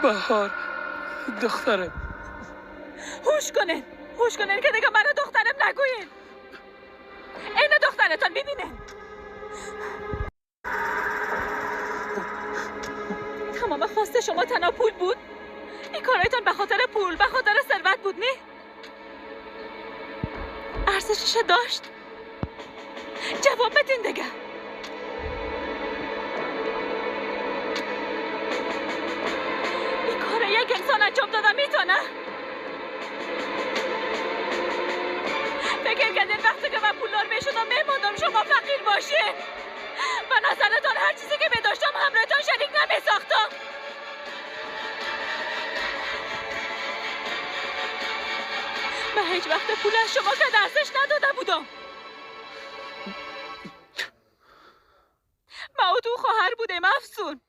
بهار دخترم. هوش کنین، هوش کنین که دیگه منو دخترم نگوین. اینو دخترتان ببینین. تمام خواست شما تنها پول بود؟ این کارایتان به خاطر پول، به خاطر ثروت بود نه؟ ارزشش داشت؟ جواب بدین دیگه. این کار یک انسان انجام داده میتونه؟ فکر کردین وقتی که من پولدار میشدم میماندم شما فقیر باشین؟ به نظرتان هر چیزی که میداشتم همراهتان شریک نمیساختم؟ من هیچ وقت پول از شما که ارزش نداده بودم. ما و تو خواهر بودیم افسون،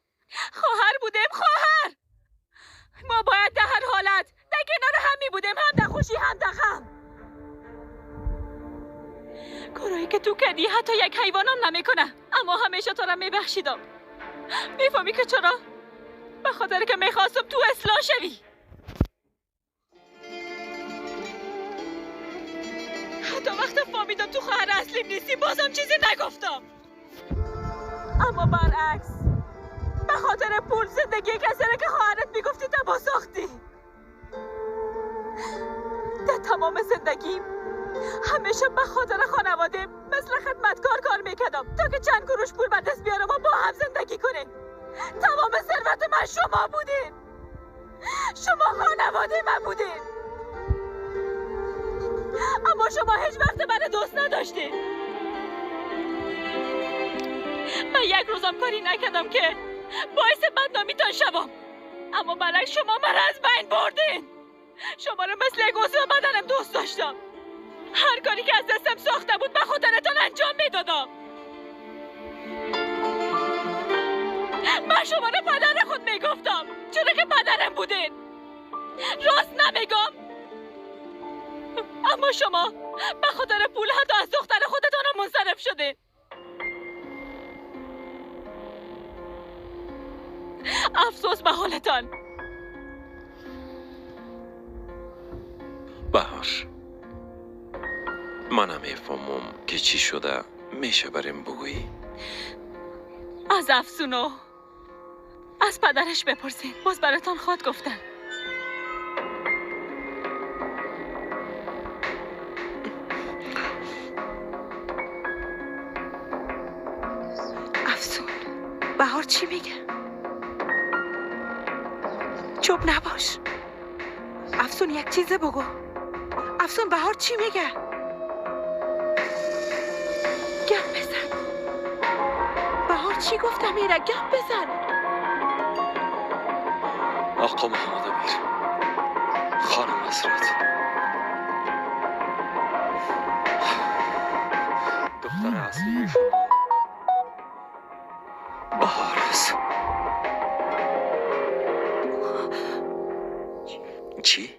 خواهر بودیم، خواهر. ما باید در هر حالت در کنار هم می بودیم، هم در خوشی هم در غم. کارایی که تو کردی حتی یک حیوانم نمیکنه، اما همیشه تو را میبخشیدم. میفهمی که چرا؟ به خاطر که میخواستم تو اصلاح شوی. حتی وقت فهمیدم تو خواهر اصلیم نیستی بازم چیزی نگفتم. اما برعکس به خاطر پول زندگی کسی را که خواهرت میگفتی تباه ساختی. در تمام زندگیم همیشه به خاطر خانواده مثل خدمتکار کار میکردم تا که چند گروش پول به دست بیارم و با هم زندگی کنیم. تمام ثروت من شما بودین، شما خانواده من بودین، اما شما هیچ وقت من دوست نداشتین. من یک روزم کاری نکردم که باعث بدنامیتان شوم، اما برای شما من از بین بردین. شما رو مثل یک عضو بدنم دوست داشتم. هر کاری که از دستم ساخته بود به خاطرتان انجام میدادم. من شما رو پدر خود میگفتم چرا که پدرم بودین. راست نمیگم؟ اما شما به خاطر پول حتی از دختر خودتان منصرف شده. افسوس به حالتان. بهار، من نمیفهمم که چی شده. میشه بریم بگویی؟ از افسونو از پدرش بپرسین، باز براتان خواد گفتن. افسون، بهار چی میگه؟ چوب نباش. افسون یک چیزه بگو. افسون بهار چی میگه؟ گپ بزن. بهار چی گفت امیره؟ گپ بزن. آقا محمد امیر، خانم حضرت، دختر اصلی شما بهار است. چی؟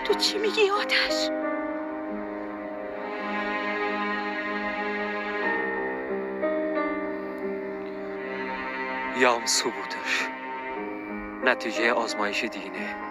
تو چی میگی آتش؟ یام ثبوتش نتیجه آزمایش دینه.